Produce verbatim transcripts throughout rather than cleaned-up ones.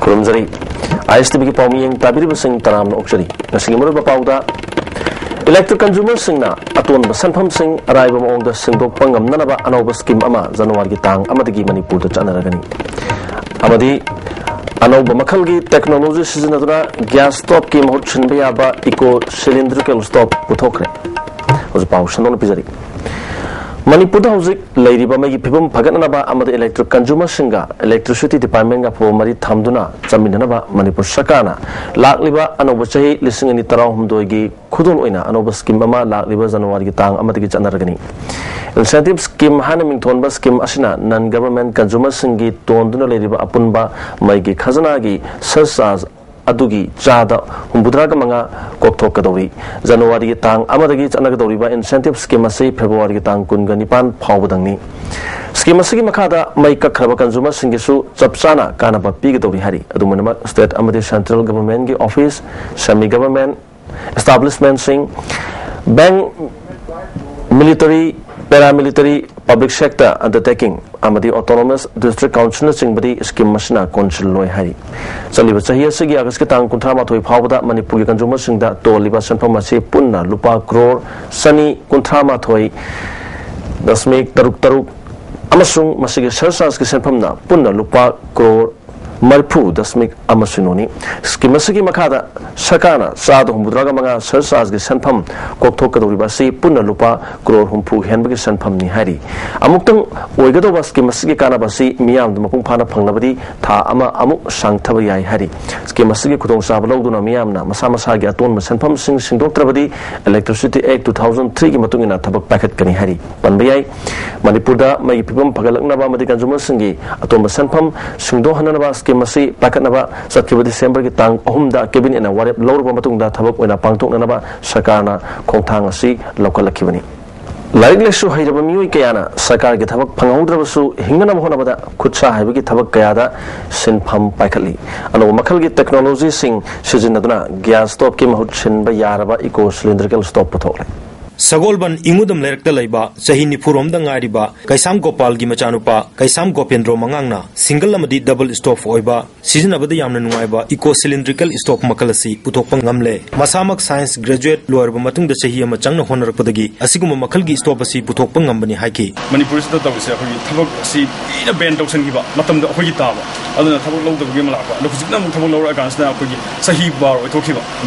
ꯈꯨꯔꯨꯝꯖꯔꯤ꯫ ꯑꯥꯏ ꯑꯦꯁ T ꯚꯤꯒꯤ ꯄꯥꯎꯃꯤꯌꯦꯡ ꯇꯥꯕꯤꯔꯤꯕꯁꯤꯡ ꯇꯔꯥꯝꯅ ꯑꯣꯛꯆꯔꯤ꯫ ꯉꯁꯤꯒꯤ ꯃꯔꯨꯑꯣꯏꯕ ꯄꯥꯎꯗ, electric consumerꯁꯤꯡꯅ ꯑꯇꯣꯟꯕ ꯁꯦꯟꯐꯝꯁꯤꯡ ꯑꯔꯥꯏꯕ ꯃꯑꯣꯡꯗ ꯁꯤꯡꯗꯣꯛꯄ ꯉꯝꯅꯅꯕ ꯑꯅꯧꯕ scheme ꯑꯃ ꯖꯅꯋꯥꯔꯤꯒꯤ ꯇꯥꯡ ꯑꯃꯗꯒꯤ ꯃꯅꯤꯄꯨꯔꯗ ꯆꯠꯅꯔꯒꯅꯤ꯫ ꯑꯃꯗꯤ ꯑꯅꯧꯕ ꯃꯈꯜꯒꯤ technology ꯁꯤꯖꯤꯟꯅꯗꯨꯅ gas stoveꯀꯤ ꯃꯍꯨꯠ ꯁꯤꯟꯕ ꯌꯥꯕ eco cylindrical stove ꯄꯨꯊꯣꯛꯈ꯭ꯔꯦ꯫ ꯍꯧꯖꯤꯛ ꯄꯥꯎ ꯁꯟꯗꯣꯛꯅ ꯄꯤꯖꯔꯤ꯫ ꯃꯅꯤꯄꯨꯔꯗ ꯍꯧꯖꯤꯛ ꯂꯩꯔꯤꯕ ꯃꯩꯒꯤ ꯐꯤꯕꯝ ꯐꯒꯠꯅꯅꯕ ꯑꯃꯗꯤ electric consumerꯁꯤꯡꯒ electricity departmentꯒ ꯑꯐꯕ ꯃꯔꯤ ꯊꯝꯗꯨꯅ ꯆꯠꯃꯤꯟꯅꯅꯕ ꯃꯅꯤꯄꯨꯔ ꯁꯔꯀꯥꯔꯅ ꯂꯥꯛꯂꯤꯕ ꯑꯅꯧꯕ ꯆꯍꯤ ꯂꯤꯁꯤꯡ ꯑꯅꯤ ꯇꯔꯥꯍꯨꯝꯗꯣꯏꯒꯤ ꯈꯨꯗꯣꯜ ꯑꯣꯏꯅ ꯑꯅꯧꯕ scheme ꯑꯃ ꯂꯥꯛꯂꯤꯕ ꯖꯅꯋꯥꯔꯤꯒꯤ ꯇꯥꯡ ꯑꯃꯗꯒꯤ ꯆꯠꯅꯔꯒꯅꯤ꯫ Incentive scheme ꯍꯥꯏꯅ ꯃꯤꯡꯊꯣꯟꯕ scheme ꯑꯁꯤꯅ non government consumerꯁꯤꯡꯒꯤ ꯇꯣꯟꯗꯨꯅ ꯂꯩꯔꯤꯕ ꯑꯄꯨꯟꯕ ꯃꯩꯒꯤ ꯈꯖꯅꯥꯒꯤ surcharge ꯑꯗꯨꯒꯤ ꯆꯥꯗ ꯍꯨꯝꯐꯨꯇꯔꯥꯒ ꯃꯉꯥ ꯀꯣꯛꯊꯣꯛꯀꯗꯧꯔꯤ꯫ ꯖꯅꯋꯥꯔꯤꯒꯤ ꯇꯥꯡ ꯑꯃꯗꯒꯤ ꯆꯠꯅꯒꯗꯧꯔꯤꯕ incentive scheme ꯑꯁꯤ ꯐꯦꯕ꯭ꯔꯨꯋꯥꯔꯤꯒꯤ ꯇꯥꯡ ꯀꯨꯟꯒ ꯅꯤꯄꯥꯟ ꯐꯥꯎꯕꯗꯪꯅꯤ꯫ Scheme ꯑꯁꯤꯒꯤ ꯃꯈꯥꯗ ꯃꯩ ꯀꯛꯈ꯭ꯔꯕ consumerꯁꯤꯡꯒꯤꯁꯨ ꯆꯞ ꯆꯥꯅ ꯀꯥꯟꯅꯕ ꯄꯤꯒꯗꯧꯔꯤ ꯍꯥꯏꯔꯤ꯫ ꯑꯗꯨꯝ ꯑꯣꯏꯅꯃꯛ, state ꯑꯃꯗꯤ central governmentꯀꯤ office, semi government establishmentꯁꯤꯡ, bank, military, paramilitary, public sector undertaking ꯑꯃꯗꯤ autonomous district councilꯅꯆꯤꯡꯕꯗꯤ scheme ꯑꯁꯤꯅ ꯀꯣꯟꯁꯤꯜꯂꯣꯏ ꯍꯥꯏꯔꯤ꯫ ꯆꯠꯂꯤꯕ ꯆꯍꯤ ꯑꯁꯤꯒꯤ ꯑꯥꯒꯁꯀꯤ ꯇꯥꯡ ꯀꯨꯟꯊ꯭ꯔꯥ ꯃꯥꯊꯣꯏ ꯐꯥꯎꯕꯗ ꯃꯅꯤꯄꯨꯔꯒꯤ consumerꯁꯤꯡꯗ ꯇꯣꯜꯂꯤꯕ ꯁꯦꯟꯐꯝ ꯑꯁꯤ ꯄꯨꯟꯅ ꯂꯨꯄꯥ ꯀ꯭ꯔꯣꯔ ꯆꯅꯤ ꯀꯨꯟꯊ꯭ꯔꯥ ꯃꯥꯊꯣꯏ ꯗꯁꯃꯤꯛ ꯇꯔꯨꯛ ꯇꯔꯨꯛ ꯑꯃꯁꯨꯡ ꯃꯁꯤꯒꯤ surchargeꯀꯤ ꯁꯦꯟꯐꯝꯅ ꯄꯨꯟꯅ ꯂꯨꯄꯥ ꯀ꯭ꯔꯣꯔ ꯃꯔꯤꯐꯨ ꯗꯁꯃꯤꯛ ꯑꯃ ꯁꯤꯅꯣꯅꯤ꯫ Scheme ꯑꯁꯤꯒꯤ ꯃꯈꯥꯗ ꯁꯔꯀꯥꯔꯅ ꯆꯥꯗ ꯍꯨꯝꯐꯨꯇꯔꯥꯒ ꯃꯉꯥ surchargeꯀꯤ ꯁꯦꯟꯐꯝ ꯀꯣꯛꯊꯣꯛꯀꯗꯧꯔꯤꯕ ꯑꯁꯤ ꯄꯨꯟꯅ ꯂꯨꯄꯥ ꯀ꯭ꯔꯣꯔ ꯍꯨꯝꯐꯨ ꯍꯦꯟꯕꯒꯤ ꯁꯦꯟꯐꯝꯅꯤ ꯍꯥꯏꯔꯤ꯫ ꯑꯃꯨꯛꯇꯪ ꯑꯣꯏꯒꯗꯧꯕ scheme ꯑꯁꯤꯒꯤ ꯀꯥꯟꯅꯕ ꯑꯁꯤ ꯃꯤꯌꯥꯝꯗ ꯃꯄꯨꯡ ꯐꯥꯅ ꯐꯪꯂꯕꯗꯤ ꯊꯥ ꯑꯃ ꯑꯃꯨꯛ ꯁꯥꯡꯊꯕ ꯌꯥꯏ ꯍꯥꯏꯔꯤ꯫ Scheme ꯑꯁꯤꯒꯤ ꯈꯨꯗꯣꯡꯆꯥꯕ ꯂꯧꯗꯨꯅ ꯃꯤꯌꯥꯝꯅ ꯃꯁꯥ ꯃꯁꯥꯒꯤ ꯑꯇꯣꯟꯕ ꯁꯦꯟꯐꯝꯁꯤꯡ ꯁꯤꯡꯗꯣꯛꯇ꯭ꯔꯕꯗꯤ Electricity Act two thousand threeꯒꯤ ꯃꯇꯨꯡ ꯏꯟꯅ ꯊꯕꯛ ꯄꯥꯏꯈꯠꯀꯅꯤ ꯍꯥꯏꯔꯤ꯫ ꯄꯟꯕ ꯌꯥꯏ, ꯃꯅꯤꯄꯨꯔꯗ ꯃꯩꯒꯤ ꯐꯤꯕꯝ ꯐꯒꯠꯂꯛꯅꯕ ꯑꯃꯗꯤ consumerꯁꯤꯡꯒꯤ ꯑꯇꯣꯟꯕ ꯁꯦꯟꯐꯝ ꯁꯤꯡꯗꯣꯛꯍꯟꯅꯅꯕ scheme ꯑꯁꯤ ꯄꯥꯏꯈꯠꯅꯕ ꯆꯠꯈꯤꯕ ꯗꯤꯁꯦꯝꯕꯔꯒꯤ ꯇꯥꯡ ꯑꯍꯨꯝꯗ cabinetꯅ ꯋꯥꯔꯦꯞ ꯂꯧꯔꯕ ꯃꯇꯨꯡꯗ ꯊꯕꯛ ꯑꯣꯏꯅ ꯄꯥꯡꯊꯣꯛꯅꯅꯕ ꯁꯔꯀꯥꯔꯅ ꯈꯣꯡꯊꯥꯡ ꯑꯁꯤ ꯂꯧꯈꯠꯂꯛꯈꯤꯕꯅꯤ꯫ ꯂꯥꯏꯔꯤꯛ ꯂꯥꯏꯁꯨ ꯍꯩꯔꯕ ꯃꯤꯑꯣꯏ ꯀꯌꯥꯅ ꯁꯔꯀꯥꯔꯒꯤ ꯊꯕꯛ ꯐꯪꯍꯧꯗ꯭ꯔꯕꯁꯨ ꯍꯤꯡꯅꯅꯕ ꯍꯣꯠꯅꯕꯗ ꯈꯨꯠꯁꯥ ꯍꯩꯕꯒꯤ ꯊꯕꯛ ꯀꯌꯥꯗ ꯁꯤꯟꯐꯝ ꯄꯥꯏꯈꯠꯂꯤ꯫ ꯑꯅꯧꯕ ꯃꯈꯜꯒꯤ technologyꯁꯤꯡ ꯁꯤꯖꯤꯟꯅꯗꯨꯅ gas stoveꯀꯤ ꯃꯍꯨꯠ ꯁꯤꯟꯕ ꯌꯥꯔꯕ eco cylindrical stove ꯄꯨꯊꯣꯛꯂꯦ꯫ ꯁꯒꯣꯜꯕꯟ ꯏꯉꯨꯗꯝ ꯂꯩꯔꯛꯇ ꯂꯩꯕ ꯆꯍꯤ ꯅꯤꯐꯨ ꯔꯣꯝꯗ ꯉꯥꯏꯔꯤꯕ ꯀꯩꯁꯥꯝ ꯒꯣꯄꯥꯜꯒꯤ ꯃꯆꯥꯅꯨꯄꯥ ꯀꯩꯁꯥꯝ ꯒꯣꯄꯦꯟꯗ꯭ꯔꯣ ꯃꯉꯥꯡꯅ single ꯑꯃꯗꯤ double stop ꯑꯣꯏꯕ, ꯁꯤꯖꯤꯟꯅꯕꯗ ꯌꯥꯝꯅ ꯅꯨꯡꯉꯥꯏꯕ eco cylindrical stove ꯃꯈꯜ ꯑꯁꯤ ꯄꯨꯊꯣꯛꯄ ꯉꯝꯂꯦ꯫ ꯃꯁꯥꯃꯛ science graduate ꯂꯣꯏꯔꯕ ꯃꯇꯨꯡꯗ ꯆꯍꯤ ꯑꯃ ꯆꯪꯅ ꯍꯣꯠꯅꯔꯛꯄꯗꯒꯤ ꯑꯁꯤꯒꯨꯝꯕ ꯃꯈꯜꯒꯤ stove ꯑꯁꯤ ꯄꯨꯊꯣꯛꯄ ꯉꯝꯕꯅꯤ ꯍꯥꯏꯈꯤ꯫ ꯃꯅꯤꯄꯨꯔꯁꯤꯗ ꯇꯧꯔꯤꯁꯦ ꯑꯩꯈꯣꯏꯒꯤ ꯊꯕꯛ ꯑꯁꯤ ꯀꯨꯏꯅ ban ꯇꯧꯁꯟꯈꯤꯕ ꯃꯇꯝꯗ ꯑꯩꯈꯣꯏꯒꯤ ꯇꯥꯕ, ꯑꯗꯨꯅ ꯊꯕꯛ ꯂꯧꯗꯕꯒꯤ ꯑꯃ ꯂꯥꯛꯄ꯫ ꯑꯗꯣ ꯍꯧꯖꯤꯛꯅ ꯑꯃꯨꯛ ꯊꯕꯛ ꯂꯧꯔꯛꯑꯀꯥꯟꯁꯤꯗ ꯑꯩꯈꯣꯏꯒꯤ ꯆꯍꯤ bar ꯑꯣꯏꯊꯣꯛꯈꯤꯕ꯫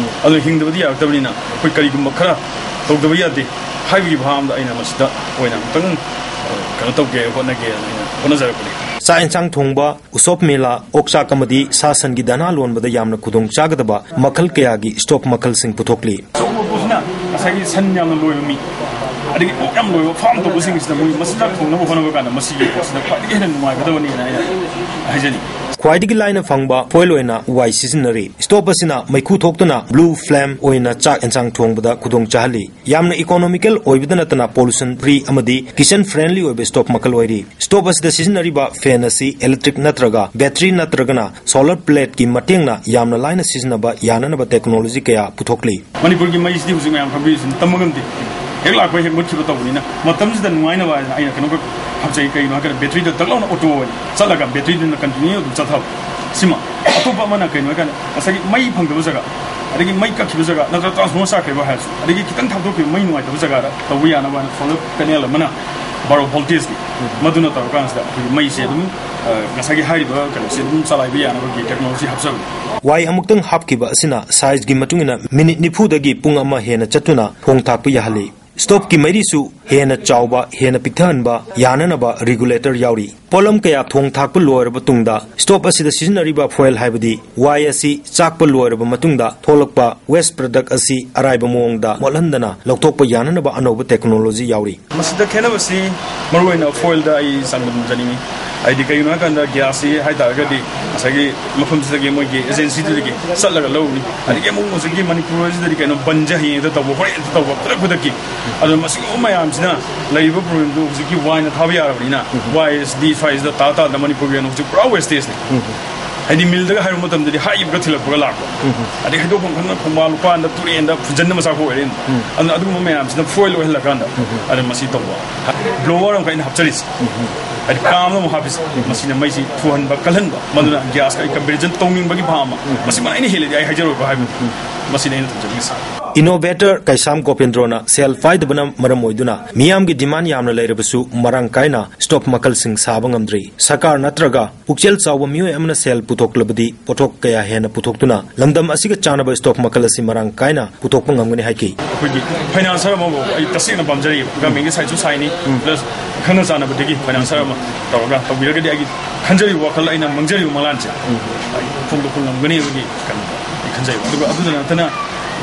ꯑꯗꯨꯅ ꯍꯤꯡꯗꯕꯗꯤ ꯌꯥꯔꯛꯇꯕꯅꯤꯅ ꯑꯩꯈꯣꯏ ꯀꯔꯤꯒꯨꯝꯕ ꯈꯔ ꯇꯧꯗꯕ ꯌꯥꯗꯦ ꯍꯥꯏꯕꯒꯤ ꯚꯥꯕ ꯑꯃꯗ ꯑꯩꯅ ꯃꯁꯤꯗ ꯑꯣꯏꯅ ꯑꯃꯨꯛꯇꯪ, ꯑ, ꯀꯩꯅꯣ ꯇꯧꯒꯦ, ꯍꯣꯠꯅꯒꯦꯅ ꯑꯩꯅ ꯍꯣꯠꯅꯖꯔꯛꯄꯅꯤ꯫ ꯆꯥꯛ ꯌꯦꯟꯁꯥꯡ ꯊꯣꯡꯕ, ꯎꯁꯣꯞ ꯃꯦꯂꯥ, ꯑꯣꯛꯆꯥꯛ ꯑꯃꯗꯤ ꯁꯥ ꯁꯟꯒꯤ ꯗꯅꯥ ꯂꯣꯟꯕꯗ ꯌꯥꯝꯅ ꯈꯨꯗꯣꯡ ꯆꯥꯒꯗꯕ ꯃꯈꯜ ꯀꯌꯥꯒꯤ stove ꯃꯈꯜꯁꯤꯡ ꯄꯨꯊꯣꯛꯂꯤ꯫ ꯑꯆꯧꯕ ꯄꯣꯠꯁꯤꯅ ꯉꯁꯥꯏꯒꯤ ꯁꯟ ꯌꯥꯝꯅ ꯂꯣꯏꯕ ꯃꯤ, ꯑꯗꯒꯤ ꯑꯣꯛ ꯌꯥꯝ ꯂꯣꯏꯕ farm ꯇꯧꯕꯁꯤꯡꯁꯤꯗ ꯃꯣꯏ ꯃꯆꯤꯟꯖꯥꯛ ꯊꯣꯡꯅꯕ ꯍꯣꯠꯅꯕ ꯀꯥꯟꯗ ꯃꯁꯤꯒꯤ ꯄꯣꯠꯁꯤꯅ ꯈ꯭ꯋꯥꯏꯗꯒꯤ ꯍꯦꯟꯅ ꯅꯨꯡꯉꯥꯏꯒꯗꯕꯅꯦꯅ ꯑꯩꯅ ꯍꯥꯏꯖꯅꯤꯡꯉꯤ꯫ ꯈ꯭ꯋꯥꯏꯗꯒꯤ ꯂꯥꯏꯅ ꯐꯪꯕ foil ꯑꯣꯏꯅ ꯋꯥꯏ ꯁꯤꯖꯤꯟꯅꯔꯤ꯫ Stove ꯑꯁꯤꯅ ꯃꯩꯈꯨ ꯊꯣꯛꯇꯅ blue flame ꯑꯣꯏꯅ ꯆꯥꯛ ꯌꯦꯟꯁꯥꯡ ꯊꯣꯡꯕꯗ ꯈꯨꯗꯣꯡ ꯆꯥꯍꯜꯂꯤ꯫ ꯌꯥꯝꯅ economical ꯑꯣꯏꯕꯗ ꯅꯠꯇꯅ pollution free ꯑꯃꯗꯤ kitchen friendly ꯑꯣꯏꯕ stove ꯃꯈꯜ ꯑꯣꯏꯔꯤ꯫ Stove ꯑꯁꯤꯗ ꯁꯤꯖꯤꯟꯅꯔꯤꯕ fan ꯑꯁꯤ electric ꯅꯠꯇ꯭ꯔꯒ battery ꯅꯠꯇ꯭ꯔꯒꯅ solar plateꯀꯤ ꯃꯇꯦꯡꯅ ꯌꯥꯝꯅ ꯂꯥꯏꯅ ꯁꯤꯖꯤꯟꯅꯕ ꯌꯥꯅꯅꯕ technology ꯀꯌꯥ ꯄꯨꯊꯣꯛꯂꯤ꯫ ꯃꯅꯤꯄꯨꯔꯒꯤ ꯃꯩꯁꯤꯗꯤ ꯍꯧꯖꯤꯛ ꯃꯌꯥꯝ ꯈꯪꯕꯤꯔꯤꯁꯤꯅꯤ, ꯇꯝꯕ ꯉꯝꯗꯦ꯫ ꯍꯦꯛ ꯂꯥꯛꯄ ꯍꯦꯛ ꯃꯨꯠꯈꯤꯕ ꯇꯧꯕꯅꯤꯅ ꯃꯇꯝꯁꯤꯗ ꯅꯨꯡꯉꯥꯏꯅꯕ ꯍꯥꯏꯅ ꯑꯩꯅ ꯀꯩꯅꯣꯈꯛ ꯍꯥꯞꯆꯩ꯫ ꯀꯩꯒꯤꯅꯣ ꯍꯥꯏꯔꯀꯥꯟꯗ batteryꯗ ꯗꯛ ꯂꯥꯎꯅ auto ꯑꯣꯏꯅ ꯆꯠꯂꯒ batteryꯗꯨꯅ continue ꯑꯗꯨꯝ ꯆꯠꯊꯕ꯫ ꯁꯤꯃ꯫ ꯑꯇꯣꯞꯄ ꯑꯃꯅ ꯀꯩꯅꯣ ꯍꯥꯏꯀꯥꯟꯗ ꯉꯁꯥꯏꯒꯤ ꯃꯩ ꯐꯪꯗꯕ ꯖꯒꯥ, ꯑꯗꯒꯤ ꯃꯩ ꯀꯛꯈꯤꯕ ꯖꯒꯥ, ꯅꯠꯇ꯭ꯔꯒ transformer ꯆꯥꯛꯈ꯭ꯔꯦꯕ ꯍꯥꯏꯔꯁꯨ, ꯑꯗꯒꯤ ꯈꯤꯇꯪ ꯊꯥꯞꯇꯣꯛꯈꯤꯕ ꯃꯩ ꯅꯨꯡꯉꯥꯏꯇꯕ ꯖꯒꯥꯗ ꯇꯧꯕ ꯌꯥꯅꯕ ꯍꯥꯏꯅ solar panel ꯑꯃꯅ ꯕꯥꯔꯣ voltageꯀꯤ, ꯃꯗꯨꯅ ꯇꯧꯔꯀꯥꯟꯁꯤꯗ ꯑꯩꯈꯣꯏꯒꯤ ꯃꯩꯁꯦ ꯑꯗꯨꯝ, ꯑ, ꯉꯁꯥꯏꯒꯤ ꯍꯥꯏꯔꯤꯕ ꯀꯩꯅꯣꯁꯦ ꯑꯗꯨꯝ ꯆꯂꯥꯏꯕ ꯌꯥꯅꯕꯒꯤ technology ꯍꯥꯞꯆꯕꯅꯤ꯫ ꯋꯥꯏ ꯑꯃꯨꯛꯇꯪ ꯍꯥꯞꯈꯤꯕ ꯑꯁꯤꯅ sizeꯒꯤ ꯃꯇꯨꯡ ꯏꯟꯅ minute ꯅꯤꯐꯨꯗꯒꯤ ꯄꯨꯡ ꯑꯃ ꯍꯦꯟꯅ ꯆꯠꯇꯨꯅ ꯊꯣꯡ ꯊꯥꯛꯄ ꯌꯥꯍꯜꯂꯤ꯫ Stoveꯀꯤ ꯃꯩꯔꯤꯁꯨ ꯍꯦꯟꯅ ꯆꯥꯎꯕ, ꯍꯦꯟꯅ ꯄꯤꯛꯊꯍꯟꯕ ꯌꯥꯅꯅꯕ regulator ꯌꯥꯎꯔꯤ꯫ ꯄꯣꯠꯂꯝ ꯀꯌꯥ ꯊꯣꯡ ꯊꯥꯛꯄ ꯂꯣꯏꯔꯕ ꯇꯨꯡꯗ, stove ꯑꯁꯤꯗ ꯁꯤꯖꯤꯟꯅꯔꯤꯕ foil ꯍꯥꯏꯕꯗꯤ ꯋꯥꯏ ꯑꯁꯤ ꯆꯥꯛꯄ ꯂꯣꯏꯔꯕ ꯃꯇꯨꯡꯗ ꯊꯣꯛꯂꯛꯄ waste product ꯑꯁꯤ ꯑꯔꯥꯏꯕ ꯃꯑꯣꯡꯗ ꯃꯣꯠꯍꯟꯗꯅ ꯂꯧꯊꯣꯛꯄ ꯌꯥꯅꯅꯕ ꯑꯅꯧꯕ technology ꯌꯥꯎꯔꯤ꯫ ꯃꯁꯤꯗ ꯈꯦꯠꯅꯕꯁꯤ ꯃꯔꯨꯑꯣꯏꯅ foilꯗ ꯑꯩ ꯆꯥꯡꯗꯝꯖꯅꯤꯡꯉꯤ꯫ ꯍꯥꯏꯗꯤ ꯀꯩꯒꯤꯅꯣ ꯍꯥꯏꯀꯥꯟꯗ gasꯁꯤ ꯍꯥꯏꯇꯥꯔꯒꯗꯤ ꯉꯁꯥꯏꯒꯤ ꯃꯐꯝꯁꯤꯗꯒꯤ ꯃꯣꯏꯒꯤ agencyꯗꯨꯗꯒꯤ ꯆꯠꯂꯒ ꯂꯧꯔꯨꯅꯤ꯫ ꯑꯗꯒꯤ ꯑꯃꯨꯛ ꯍꯧꯖꯤꯛꯀꯤ ꯃꯅꯤꯄꯨꯔꯁꯤꯗꯗꯤ ꯀꯩꯅꯣ ꯕꯟꯁꯦ ꯍꯌꯦꯡ ꯍꯦꯛꯇ ꯇꯧꯕ, ꯍꯣꯔꯦꯟ ꯍꯦꯛꯇ ꯇꯧꯕ, ꯈꯨꯗꯛ ꯈꯨꯗꯛꯀꯤ꯫ ꯑꯗꯣ ꯃꯁꯤꯒꯨꯝꯕ ꯃꯌꯥꯝꯁꯤꯅ ꯂꯩꯔꯤꯕ problemꯗꯨ ꯍꯧꯖꯤꯛꯀꯤ ꯋꯥꯏꯅ ꯊꯥꯕ ꯌꯥꯔꯕꯅꯤꯅ, ꯋꯥꯏꯁꯤꯗꯤ ꯁ꯭ꯋꯥꯏꯁꯤꯗ ꯇꯥ ꯇꯥꯗꯅ ꯃꯅꯤꯄꯨꯔꯒꯤ ꯑꯣꯏꯅ ꯍꯧꯖꯤꯛ ꯄꯨꯔꯥ wastageꯅꯤ꯫ ꯍꯥꯏꯗꯤ ꯃꯤꯜꯗꯒ ꯍꯥꯏꯔꯨꯕ ꯃꯇꯝꯗꯗꯤ ꯍꯥꯏꯈꯤꯕꯒ ꯊꯤꯜꯂꯛꯄꯒ ꯂꯥꯛꯄ, ꯑꯗꯩ ꯍꯩꯗꯣꯛꯐꯝ ꯈꯪꯗꯅ ꯈꯣꯡꯕꯥꯜ ꯂꯨꯄꯥꯟꯗ, ꯇꯨꯔꯦꯟꯗ ꯐꯨꯖꯟꯅ ꯃꯆꯥ ꯄꯣꯛ ꯑꯣꯏꯔꯦ꯫ ꯑꯗꯨꯅ ꯑꯗꯨꯒꯨꯝꯕ ꯃꯌꯥꯝꯁꯤꯅ ꯐꯣꯏꯜ ꯑꯣꯏꯍꯜꯂꯀꯥꯟꯗ ꯑꯗ ꯃꯁꯤ ꯇꯧꯕ, ꯕ꯭ꯂꯣꯋꯔ ꯑꯃꯈꯛ ꯑꯩꯅ ꯍꯥꯞꯆꯔꯤꯁꯦ꯫ ꯍꯥꯏꯗꯤ ꯀꯥꯝꯅ ꯑꯃꯨꯛ ꯍꯥꯞꯄꯤꯁꯦ, ꯃꯁꯤꯅ ꯃꯩꯁꯤ ꯊꯨꯍꯟꯕ, ꯀꯜꯍꯟꯕ, ꯃꯗꯨꯅ ꯒ꯭ꯌꯥꯁꯀ ꯑꯩ ꯀꯝꯄꯦꯔꯤꯖꯟ ꯇꯧꯅꯤꯡꯕꯒꯤ ꯚꯥꯕ ꯑꯃ, ꯃꯁꯤꯃ ꯑꯩꯅ ꯍꯦꯜꯂꯗꯤ ꯑꯩ ꯍꯥꯏꯖꯔꯣꯏꯀꯣ ꯍꯥꯏꯕꯅꯤ꯫ ꯃꯁꯤꯅ ꯑꯩꯅ ꯊꯝꯖꯅꯤꯡꯉꯤꯁꯦ꯫ ꯏꯅꯣꯚꯦꯇꯔ ꯀꯩꯁꯥꯝ ꯒꯣꯄꯦꯟꯗ꯭ꯔꯣꯅ ꯁꯦꯜ ꯄꯥꯏꯗꯕꯅ ꯃꯔꯝ ꯑꯣꯏꯗꯨꯅ ꯃꯤꯌꯥꯝꯒꯤ ꯗꯤꯃꯥꯟ ꯌꯥꯝꯅ ꯂꯩꯔꯕꯁꯨ ꯃꯔꯥꯡ ꯀꯥꯏꯅ ꯁ꯭ꯇꯣꯞ ꯃꯈꯜꯁꯤꯡ ꯁꯥꯕ ꯉꯝꯗ꯭ꯔꯤ꯫ ꯁꯔꯀꯥꯔ ꯅꯠꯇ꯭ꯔꯒ ꯄꯨꯛꯆꯦꯜ ꯆꯥꯎꯕ ꯃꯤꯑꯣꯏ ꯑꯃꯅ ꯁꯦꯜ ꯄꯨꯊꯣꯛꯂꯕꯗꯤ ꯄꯣꯠꯊꯣꯛ ꯀꯌꯥ ꯍꯦꯟꯅ ꯄꯨꯊꯣꯛꯇꯨꯅ ꯂꯝꯗꯝ ꯑꯁꯤꯒ ꯆꯥꯟꯅꯕ ꯁ꯭ꯇꯣꯞ ꯃꯈꯜ ꯑꯁꯤ ꯃꯔꯥꯡ ꯀꯥꯏꯅ ꯄꯨꯊꯣꯛꯄ ꯉꯝꯒꯅꯤ ꯍꯥꯏꯈꯤ꯫ ꯑꯩꯈꯣꯏꯒꯤ ꯐꯥꯏꯅꯥꯟꯁꯔ ꯑꯃꯕꯨ ꯑꯩ ꯇꯁꯦꯡꯅ ꯄꯥꯝꯖꯔꯤꯕ, ꯒꯃꯦꯟꯒꯤ ꯁꯥꯏꯠꯁꯨ ꯁꯥꯏꯅꯤ, ꯄ꯭ꯂꯁ ꯈꯪꯅ ꯆꯥꯟꯅꯕꯗꯒꯤ ꯐꯥꯏꯅꯥꯟꯁꯔ ꯑꯃ ꯇꯧꯔꯒ ꯇꯧꯕꯤꯔꯒꯗꯤ ꯑꯩꯒꯤ ꯈꯟꯖꯔꯤꯕ ꯋꯥꯈꯜ, ꯑꯩꯅ ꯃꯪꯖꯔꯤꯕ ꯃꯪꯂꯥꯟꯁꯦ ꯑꯩ ꯐꯣꯡꯗꯣꯛꯄ ꯉꯝꯒꯅꯤ ꯍꯥꯏꯕꯒꯤ ꯀꯩꯅꯣ ꯑꯩ ꯈꯟꯖꯩ꯫ ꯑꯗꯨꯒ ꯑꯗꯨꯗ ꯅꯠꯇꯅ,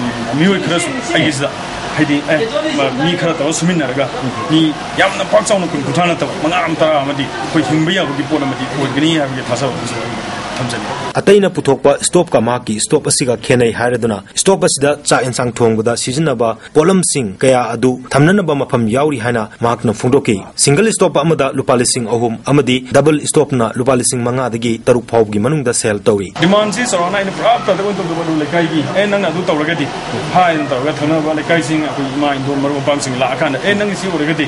ꯎꯝ, ꯃꯤꯑꯣꯏ ꯈꯔꯁꯨ ꯑꯩꯒꯤꯁꯤꯗ, ꯍꯥꯏꯗꯤ, ꯑꯦ, ꯃ-, ꯃꯤ ꯈꯔ ꯇꯧꯔꯒ ꯁꯨꯃꯤꯟꯅꯔꯒ ꯃꯤ ꯌꯥꯝꯅ ꯄꯥꯛ ꯆꯥꯎꯅ ꯀꯨꯟ ꯀꯨꯟꯊ꯭ꯔꯥ ꯅꯠꯇꯕ ꯃꯉꯥ ꯑꯃ ꯇꯔꯥ ꯑꯃꯗꯤ ꯑꯩꯈꯣꯏ ꯍꯤꯡꯕ ꯌꯥꯕꯒꯤ ꯄꯣꯠ ꯑꯃꯗꯤ ꯑꯣꯏꯒꯅꯤ ꯍꯥꯏꯕꯒꯤ ꯊꯥꯖꯕ ꯑꯃꯁꯨ ꯑꯩ ꯊꯝꯖꯅꯤꯡꯏ꯫ ꯑꯇꯩꯅ ꯄꯨꯊꯣꯛꯄ ꯁ꯭ꯇꯣꯞꯀ ꯃꯍꯥꯛꯀꯤ ꯁ꯭ꯇꯣꯞ ꯑꯁꯤꯒ ꯈꯦꯠꯅꯩ ꯍꯥꯏꯔꯗꯨꯅ ꯁ꯭ꯇꯣꯞ ꯑꯁꯤꯗ ꯆꯥꯛ ꯌꯦꯟꯁꯥꯡ ꯊꯣꯡꯕꯗ ꯁꯤꯖꯤꯟꯅꯕ ꯄꯣꯠꯂꯝꯁꯤꯡ ꯀꯌꯥ ꯑꯗꯨ ꯊꯝꯅꯅꯕ ꯃꯐꯝ ꯌꯥꯎꯔꯤ ꯍꯥꯏꯅ ꯃꯍꯥꯛꯅ ꯐꯣꯡꯗꯣꯛꯈꯤ꯫ ꯁꯤꯡꯒꯜ ꯁ꯭ꯇꯣꯞ ꯑꯃꯗ ꯂꯨꯄꯥ ꯂꯤꯁꯤꯡ ꯑꯍꯨꯝ ꯑꯃꯗꯤ ꯗꯕꯜ ꯁ꯭ꯇꯣꯞꯅ ꯂꯨꯄꯥ ꯂꯤꯁꯤꯡ ꯃꯉꯥꯗꯒꯤ ꯇꯔꯨꯛ ꯐꯥꯎꯕꯒꯤ ꯃꯅꯨꯡꯗ ꯁꯦꯜ ꯇꯧꯔꯤ꯫ ꯗꯤꯃꯥꯟꯁꯤ ꯆꯥꯎꯔꯥꯛꯅ ꯑꯩꯅ ꯄꯨꯔꯥ ꯄ꯭ꯔꯗꯛ ꯑꯣꯏꯅ ꯇꯧꯗꯕ ꯑꯗꯨ ꯂꯩꯀꯥꯏꯒꯤ, "ꯑꯦ, ꯅꯪꯅ ꯑꯗꯨ ꯇꯧꯔꯒꯗꯤ" ꯍꯥꯏꯗꯅ ꯇꯧꯔꯒ ꯊꯪꯅꯕ ꯂꯩꯀꯥꯏꯁꯤꯡ, ꯑꯩꯈꯣꯏ ꯏꯃꯥ ꯏꯟꯗꯣꯟ ꯃꯔꯨꯞ ꯃꯄꯥꯡꯁꯤꯡ ꯂꯥꯛꯑꯀꯥꯟꯗ, "ꯑꯦ, ꯅꯪꯒꯤ ꯁꯤ ꯑꯣꯏꯔꯒꯗꯤ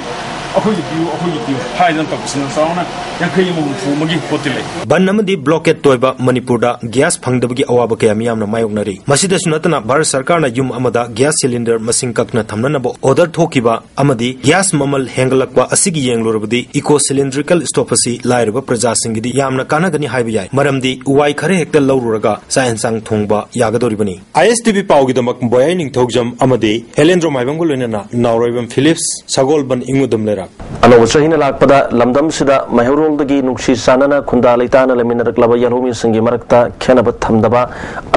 ꯑꯩꯈꯣꯏꯒꯤ ꯄꯤꯌꯨ, ꯑꯩꯈꯣꯏꯒꯤ ꯄꯤꯌꯨ" ꯍꯥꯏꯗꯅ ꯇꯧꯕꯁꯤꯅ ꯆꯥꯎꯔꯥꯛꯅ ꯌꯥꯡꯈꯩ ꯑꯃ ꯍꯨꯝꯐꯨ ꯑꯃꯒꯤ ꯄꯣꯠꯇꯤ ꯂꯩ꯫ ꯕꯟ ꯑꯃꯗꯤ ꯕ꯭ꯂꯣꯀꯦꯠ ꯇꯣꯏꯕ ꯃꯅꯤꯄꯨꯔꯗ ꯒ꯭ꯌꯥꯁ ꯐꯪꯗꯕꯒꯤ ꯑꯋꯥꯕ ꯀꯌꯥ ꯃꯤꯌꯥꯝꯅ ꯃꯥꯌꯣꯛꯅꯔꯤ꯫ ꯃꯁꯤꯗꯁꯨ ꯅꯠꯇꯅ ꯚꯥꯔꯠ ꯁꯔꯀꯥꯔꯅ ꯌꯨꯝ ꯑꯃꯗ ꯒ꯭ꯌꯥꯁ ꯁꯤꯂꯤꯟꯗꯔ ꯃꯁꯤꯡ ꯀꯛꯅ ꯊꯝꯅꯅꯕ ꯑꯣꯔꯗꯔ ꯊꯣꯛꯈꯤꯕ ꯑꯃꯗꯤ ꯒ꯭ꯌꯥꯁ ꯃꯃꯜ ꯍꯦꯟꯒꯠꯂꯛꯄ ꯑꯁꯤꯒꯤ ꯌꯦꯡꯂꯨꯔꯕꯗꯤ ꯏꯀꯣ ꯁꯤꯂꯤꯟꯗ꯭ꯔꯤꯀꯦꯜ ꯁ꯭ꯇꯣꯞ ꯑꯁꯤ ꯂꯥꯏꯔꯕ ꯄ꯭ꯔꯖꯥꯁꯤꯡꯒꯤꯗꯤ ꯌꯥꯝꯅ ꯀꯥꯟꯅꯒꯅꯤ ꯍꯥꯏꯕ ꯌꯥꯏ, ꯃꯔꯝꯗꯤ ꯎ ꯋꯥꯏ ꯈꯔ ꯍꯦꯛꯇ ꯂꯧꯔꯨꯔꯒ ꯆꯥꯛ ꯌꯦꯟꯁꯥꯡ ꯊꯣꯡꯕ ꯌꯥꯒꯗꯧꯔꯤꯕꯅꯤ꯫ ꯑꯥꯏ ꯑꯦꯁ ꯇꯤ ꯚꯤ ꯄꯥꯎꯒꯤꯗꯃꯛ ꯕꯣꯌꯥꯏ ꯅꯤꯡꯊꯧꯖꯝ ꯑꯃꯗꯤ ꯑꯦꯂꯦꯟꯗ꯭ꯔꯣ ꯃꯥꯏꯕꯝꯒ ꯂꯣꯏꯅꯅ ꯅꯥꯎꯔꯣꯏꯕꯝ ꯐꯤꯂꯤꯞꯁ, ꯁꯒꯣꯜꯕꯟ, ꯏꯉꯨꯗꯝ ꯂꯩꯔꯥꯛ꯫ ꯑꯅꯧꯕ ꯆꯍꯤꯅ ꯂꯥꯛꯄꯗ ꯂꯝꯗꯝꯁꯤꯗ ꯃꯩꯍꯧꯔꯣꯜꯗꯒꯤ ꯅꯨꯡꯁꯤ ꯆꯥꯟꯅꯅ ꯈꯨꯟꯗꯥ ꯂꯩꯇꯥꯅ ꯂꯩꯃꯤꯟꯅꯔꯛꯂꯕ ꯌꯦꯜꯍꯧꯃꯤꯁꯤꯡꯒꯤ ꯃꯔꯛꯇ ꯈꯦꯟꯅꯕ ꯊꯝꯗꯕ,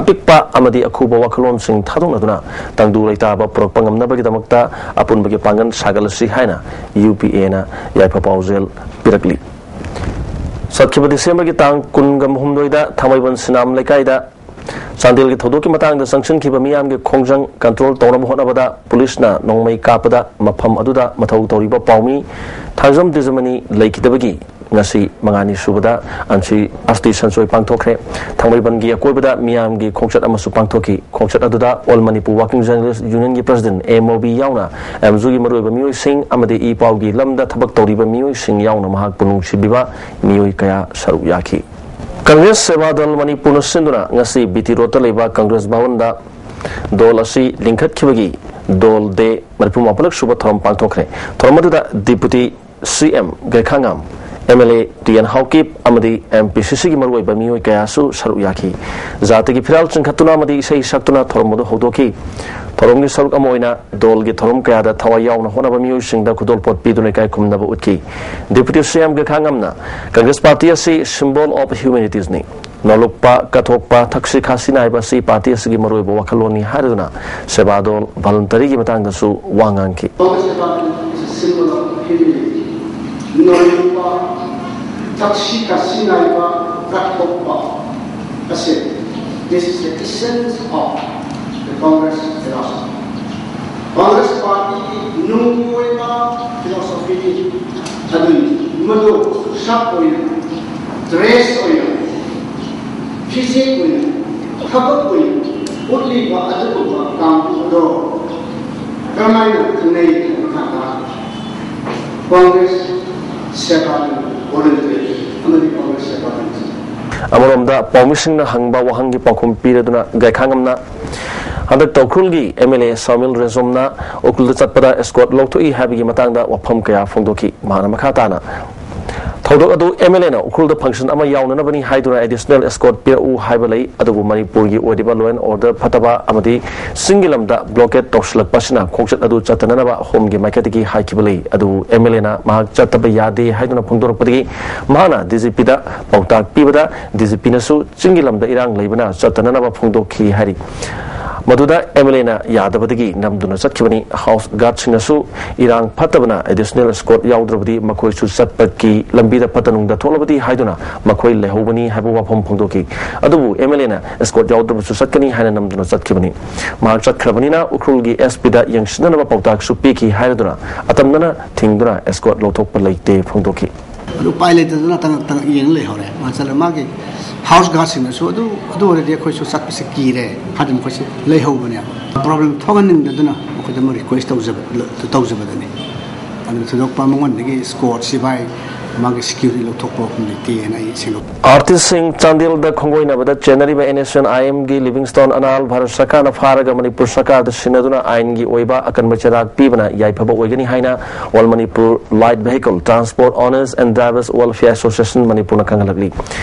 ꯑꯄꯤꯛꯄ ꯑꯃꯗꯤ ꯑꯈꯨꯕ ꯋꯥꯈꯜꯂꯣꯟꯁꯤꯡ ꯊꯥꯗꯣꯛꯅꯗꯨꯅ ꯇꯪꯗꯨ ꯂꯩꯇꯥꯕ ꯄꯨꯔꯛꯄ ꯉꯝꯅꯕꯒꯤꯗꯃꯛꯇ ꯑꯄꯨꯟꯕꯒꯤ ꯄꯥꯡꯒꯜ ꯁꯥꯒꯠꯂꯁꯤ ꯍꯥꯏꯅ ꯌꯨ ꯄꯤ ꯑꯦꯅ ꯌꯥꯏꯐ ꯄꯥꯎꯖꯦꯜ ꯄꯤꯔꯛꯂꯤ꯫ ꯆꯠꯈꯤꯕ ꯗꯤꯁꯦꯝꯕꯔꯒꯤ ꯇꯥꯡ ꯀꯨꯟꯒ ꯍꯨꯝꯗꯣꯏꯗ ꯊꯥꯡꯃꯩꯕꯟ ꯁꯤꯅꯥꯝ ꯂꯩꯀꯥꯏꯗ ꯆꯥꯟꯗꯦꯜꯒꯤ ꯊꯧꯗꯣꯛꯀꯤ ꯃꯇꯥꯡꯗ ꯆꯪꯁꯤꯟꯈꯤꯕ ꯃꯤꯌꯥꯝꯒꯤ ꯈꯣꯡꯖꯪ ꯀꯟꯇ꯭ꯔꯣꯜ ꯇꯧꯅꯕ ꯍꯣꯠꯅꯕꯗ ꯄꯨꯂꯤꯁꯅ ꯅꯣꯡꯃꯩ ꯀꯥꯞꯄꯗ ꯃꯐꯝ ꯑꯗꯨꯗ ꯃꯊꯧ ꯇꯧꯔꯤꯕ ꯄꯥꯎꯃꯤ ꯊꯥꯡꯖꯝ ꯗꯤꯖꯃꯅꯤ ꯂꯩꯈꯤꯗꯕꯒꯤ ꯉꯁꯤ ꯃꯉꯥꯅꯤ ꯁꯨꯕꯗ ꯑꯟꯁꯤ ꯑꯁꯇꯤ ꯁꯟꯁꯣꯏ ꯄꯥꯡꯊꯣꯛꯈ꯭ꯔꯦ꯫ ꯊꯥꯡꯃꯩꯕꯟꯒꯤ ꯑꯀꯣꯏꯕꯗ ꯃꯤꯌꯥꯝꯒꯤ ꯈꯣꯡꯆꯠ ꯑꯃꯁꯨ ꯄꯥꯡꯊꯣꯛꯈꯤ꯫ ꯈꯣꯡꯆꯠ ꯑꯗꯨꯗ All Manipur Working Journalist Unionꯒꯤ President A movie ꯌꯥꯎꯅ ꯑꯦꯝꯖꯨꯒꯤ ꯃꯔꯨꯑꯣꯏꯕ ꯃꯤꯑꯣꯏꯁꯤꯡ ꯑꯃꯗꯤ ꯏ ꯄꯥꯎꯒꯤ ꯂꯝꯗ ꯊꯕꯛ ꯇꯧꯔꯤꯕ ꯃꯤꯑꯣꯏꯁꯤꯡ ꯌꯥꯎꯅ ꯃꯍꯥꯛꯄꯨ ꯅꯨꯡꯁꯤꯕꯤꯕ ꯃꯤꯑꯣꯏ ꯀꯌꯥ ꯁꯔꯨꯛ ꯌꯥꯈꯤ꯫ ꯀꯪꯒ꯭ꯔꯦꯁ ꯁꯦꯕꯥ ꯗꯜ ꯃꯅꯤꯄꯨꯔꯅ ꯁꯤꯟꯗꯨꯅ ꯉꯁꯤ ꯕꯤ ꯇꯤ ꯔꯣꯗꯇ ꯂꯩꯕ ꯀꯪꯒ꯭ꯔꯦꯁ ꯚꯕꯟꯗ ꯗꯣꯜ ꯑꯁꯤ ꯂꯤꯡꯈꯠꯈꯤꯕꯒꯤ ꯗꯣꯜ ꯗꯦ ꯃꯔꯤꯐꯨ ꯃꯥꯄꯜꯂꯛ ꯁꯨꯕ ꯊꯧꯔꯝ ꯄꯥꯡꯊꯣꯛꯈ꯭ꯔꯦ꯫ ꯊꯧꯔꯝ ꯑꯗꯨꯗ ꯗꯤꯄꯨꯇꯤ ꯁꯤ M ꯒꯩꯈꯥꯉꯝ, M L A ꯇꯨꯌꯦꯟ Haokip ꯑꯃꯗꯤ ꯑꯦꯝ ꯄꯤ ꯁꯤ ꯁꯤꯒꯤ ꯃꯔꯨꯑꯣꯏꯕ ꯃꯤꯑꯣꯏ ꯀꯌꯥꯁꯨ ꯁꯔꯨꯛ ꯌꯥꯈꯤ꯫ ꯖꯥꯇꯤꯒꯤ ꯐꯤꯔꯥꯜ ꯆꯤꯡꯈꯠꯇꯨꯅ ꯑꯃꯗꯤ ꯏꯁꯩ ꯁꯛꯇꯨꯅ ꯊꯧꯔꯝ ꯑꯗꯨ ꯍꯧꯗꯣꯛꯈꯤ꯫ ꯊꯧꯔꯝꯒꯤ ꯁꯔꯨꯛ ꯑꯃ ꯑꯣꯏꯅ ꯗꯣꯜꯒꯤ ꯊꯧꯔꯝ ꯀꯌꯥꯗ ꯊꯋꯥꯏ ꯌꯥꯎꯅ ꯍꯣꯠꯅꯕ ꯃꯤꯑꯣꯏꯁꯤꯡꯗ ꯈꯨꯗꯣꯜꯄꯣꯠ ꯄꯤꯗꯨꯅ ꯏꯀꯥꯏ ꯈꯨꯝꯅꯕ ꯎꯠꯈꯤ꯫ ꯗꯤꯄꯨꯇꯤ ꯁꯤ ꯑꯦꯝ ꯒꯩꯈꯥꯉꯝꯅ ꯀꯪꯒ꯭ꯔꯦꯁ ꯄꯥꯔꯇꯤ ꯑꯁꯤ symbol of humanitiesꯅꯤ꯫ ꯅꯣꯂꯨꯛꯄ, ꯀꯠꯊꯣꯛꯄ, ꯊꯛꯁꯤ ꯈꯥꯁꯤ ꯅꯥꯏꯕ ꯑꯁꯤ ꯄꯥꯔꯇꯤ ꯑꯁꯤꯒꯤ ꯃꯔꯨꯑꯣꯏꯕ ꯋꯥꯈꯜꯂꯣꯟꯅꯤ ꯍꯥꯏꯔꯗꯨꯅ ꯁꯦꯕꯥꯗꯣꯜ ꯚꯣꯂꯨꯟꯇꯔꯤꯒꯤ ꯃꯇꯥꯡꯗꯁꯨ ꯋꯥ ꯉꯥꯡꯈꯤ꯫ ꯅꯣꯂꯨꯛꯄ, ꯊꯛꯁꯤ ꯈꯥꯁꯤ ꯅꯥꯏꯕ, ꯀꯠꯊꯣꯛꯄ ꯑꯁꯤ, this is the essence of the Congress philosophy. Congress ꯄꯥꯔꯇꯤꯒꯤ ꯅꯨꯡꯒꯤ ꯑꯣꯏꯕ philosophyꯅꯤ꯫ ꯑꯗꯨꯅꯤ ꯃꯗꯨ ꯁꯛ ꯑꯣꯏꯅ, dress ꯑꯣꯏꯅ, ꯐꯤꯖꯦꯛ ꯑꯣꯏꯅ, ꯊꯕꯛ ꯑꯣꯏꯅ ꯎꯠꯂꯤꯕ ꯑꯗꯨꯒꯨꯝꯕ ꯀꯥꯡꯕꯨ ꯑꯗꯣ ꯀꯔꯝꯍꯥꯏꯅ ꯈꯪꯅꯩ ꯍꯥꯏꯕ ꯀꯥꯟꯗ ꯀꯪꯒ꯭ꯔꯦꯁ ꯁꯦꯕꯥ ꯗꯜ ꯑꯃꯗꯤ ꯀꯪꯒ꯭ꯔꯦꯁ ꯁꯦꯕꯥ ꯗꯜ ꯑꯃꯔꯣꯝꯗ ꯄꯥꯎꯃꯤꯁꯤꯡꯅ ꯍꯪꯕ ꯋꯥꯍꯪꯒꯤ ꯄꯥꯎꯈꯨꯝ ꯄꯤꯔꯗꯨꯅ ꯒꯩꯈꯥꯉꯝꯅ ꯍꯟꯗꯛꯇ ꯎꯈ꯭ꯔꯨꯜꯒꯤ ꯑꯦꯝ ꯑꯦꯜ ꯑꯦ ꯁꯥꯃꯤꯜ ꯔꯦꯖꯣꯝꯅ ꯎꯈ꯭ꯔꯨꯜꯗ ꯆꯠꯄꯗ escort ꯂꯧꯊꯣꯛꯏ ꯍꯥꯏꯕꯒꯤ ꯃꯇꯥꯡꯗ ꯋꯥꯐꯝ ꯀꯌꯥ ꯐꯣꯡꯗꯣꯛꯈꯤ꯫ ꯃꯍꯥꯛꯅ ꯃꯈꯥ ꯇꯥꯅ ꯊꯧꯗꯣꯛ ꯑꯗꯨ ꯑꯦꯝ ꯑꯦꯜ ꯑꯦꯅ ꯎꯈ꯭ꯔꯨꯜꯗ function ꯑꯃ ꯌꯥꯎꯅꯅꯕꯅꯤ ꯍꯥꯏꯗꯨꯅ additional escort ꯄꯤꯔꯛꯎ ꯍꯥꯏꯕ ꯂꯩ, ꯑꯗꯨꯕꯨ ꯃꯅꯤꯄꯨꯔꯒꯤ ꯑꯣꯏꯔꯤꯕ law and order ꯐꯠꯇꯕ ꯑꯃꯗꯤ ꯆꯤꯡꯒꯤ ꯂꯝꯗ blockade ꯇꯧꯁꯤꯜꯂꯛꯄ ꯑꯁꯤꯅ ꯈꯣꯡꯆꯠ ꯑꯗꯨ ꯆꯠꯇꯅꯅꯕ ꯍꯣꯝꯒꯤ ꯃꯥꯏꯀꯩꯗꯒꯤ ꯍꯥꯏꯈꯤꯕ ꯂꯩ꯫ ꯑꯗꯨꯕꯨ ꯑꯦꯝ ꯑꯦꯜ ꯑꯦꯅ ꯃꯍꯥꯛ ꯆꯠꯇꯕ ꯌꯥꯗꯦ ꯍꯥꯏꯗꯨꯅ ꯐꯣꯡꯗꯣꯔꯛꯄꯗꯒꯤ ꯃꯍꯥꯛꯅ ꯗꯤ ꯖꯤ ꯄꯤꯗ ꯄꯥꯎꯇꯥꯛ ꯄꯤꯕꯗ ꯗꯤ ꯖꯤ ꯄꯤꯅꯁꯨ ꯆꯤꯡꯒꯤ ꯂꯝꯗ ꯏꯔꯥꯡ ꯂꯩꯕꯅ ꯆꯠꯇꯅꯅꯕ ꯐꯣꯡꯗꯣꯛꯈꯤ ꯍꯥꯏꯔꯤ꯫ ꯃꯗꯨꯗ ꯑꯦꯝ ꯑꯦꯜ ꯑꯦꯅ ꯌꯥꯗꯕꯗꯒꯤ ꯅꯝꯗꯨꯅ ꯆꯠꯈꯤꯕꯅꯤ꯫ ꯍꯥꯎꯁ ꯒꯥꯔꯗꯁꯤꯡꯅꯁꯨ ꯏꯔꯥꯡ ꯐꯠꯇꯕꯅ additional escort ꯌꯥꯎꯗ꯭ꯔꯕꯗꯤ ꯃꯈꯣꯏꯁꯨ ꯆꯠꯄꯒꯤ ꯂꯝꯕꯤꯗ ꯐꯠꯇ ꯅꯨꯡꯗ ꯊꯣꯛꯂꯕꯗꯤ ꯍꯥꯏꯗꯨꯅ ꯃꯈꯣꯏ ꯂꯩꯍꯧꯕꯅꯤ ꯍꯥꯏꯕ ꯋꯥꯐꯝ ꯐꯣꯡꯗꯣꯛꯈꯤ꯫ ꯑꯗꯨꯕꯨ ꯑꯦꯝ ꯑꯦꯜ ꯑꯦꯅ escort ꯌꯥꯎꯗ꯭ꯔꯕꯁꯨ ꯆꯠꯀꯅꯤ ꯍꯥꯏꯅ ꯅꯝꯗꯨꯅ ꯆꯠꯈꯤꯕꯅꯤ꯫ ꯃꯍꯥꯛ ꯆꯠꯈ꯭ꯔꯕꯅꯤꯅ ꯎꯈ꯭ꯔꯨꯜꯒꯤ ꯑꯦꯁ ꯄꯤꯗ ꯌꯦꯡꯁꯤꯟꯅꯅꯕ ꯄꯥꯎꯇꯥꯛꯁꯨ ꯄꯤꯈꯤ ꯍꯥꯏꯔꯗꯨꯅ ꯑꯇꯝꯅꯅ ꯊꯤꯡꯗꯨꯅ escort ꯂꯧꯊꯣꯛꯄ ꯂꯩꯇꯦ ꯐꯣꯡꯗꯣꯛꯈꯤ꯫ ꯑꯗꯨ ꯎꯄꯥꯏ ꯂꯩꯇꯗꯅ ꯇꯉꯛ ꯇꯉꯛ ꯌꯦꯡ ꯂꯩꯍꯧꯔꯦ꯫ ꯃꯥ ꯆꯠꯂ ꯃꯥꯒꯤ ꯍꯥꯎꯁ ꯒꯥꯔꯗꯁꯤꯡꯅꯁꯨ ꯑꯗꯨ ꯑꯗꯨ ꯑꯣꯏꯔꯗꯤ ꯑꯩꯈꯣꯏꯁꯨ ꯆꯠꯄꯁꯦ ꯀꯤꯔꯦ ꯍꯥꯏꯗꯅ ꯃꯈꯣꯏꯁꯦ ꯂꯩꯍꯧꯕꯅꯦꯕ꯫ ꯄ꯭ꯔꯣꯕ꯭ꯂꯦꯝ ꯊꯣꯛꯍꯟꯅꯤꯡꯗꯗꯅ ꯃꯈꯣꯏꯗ ꯑꯃ ꯔꯤꯀ꯭ꯋꯦꯁ ꯇꯧꯖꯕ ꯇꯧꯖꯕꯗꯅꯤ꯫ ꯑꯗꯨꯅ ꯊꯣꯏꯗꯣꯛꯄ ꯃꯉꯣꯟꯗꯒꯤ ꯁ꯭ꯀꯣꯔꯠ ꯁꯤꯐꯥꯏ ꯃꯥꯒꯤ ꯁꯦꯀ꯭ꯌꯨꯔꯤꯇꯤ ꯂꯧꯊꯣꯛꯄ ꯋꯥꯐꯝ ꯂꯩꯇꯦꯅ ꯑꯩ ꯁꯦꯡꯗꯣꯛ ꯑꯥꯔꯇꯤꯁꯁꯤꯡ ꯆꯥꯟꯗꯦꯜꯗ ꯈꯣꯡꯒꯣꯏꯅꯕꯗ ꯆꯦꯟꯅꯔꯤꯕ ꯑꯦꯟ ꯑꯦꯁ ꯑꯦꯟ ꯑꯥꯏ ꯑꯦꯝꯒꯤ ꯂꯤꯚꯤꯡꯁꯇꯣꯟ ꯑꯅꯥꯜ ꯚꯥꯔꯠ ꯁꯔꯀꯥꯔꯅ ꯐꯥꯔꯒ ꯃꯅꯤꯄꯨꯔ ꯁꯔꯀꯥꯔꯗ ꯁꯤꯟꯅꯗꯨꯅ ꯑꯥꯏꯟꯒꯤ ꯑꯣꯏꯕ ꯑꯀꯟꯕ ꯆꯩꯔꯥꯛ ꯄꯤꯕꯅ ꯌꯥꯏꯐꯕ ꯑꯣꯏꯒꯅꯤ ꯍꯥꯏꯅ All Manipur Light Vehicle Transport Owners and Drivers Welfare Association ꯃꯅꯤꯄꯨꯔꯅ ꯈꯪꯍꯜꯂꯛꯂꯤ꯫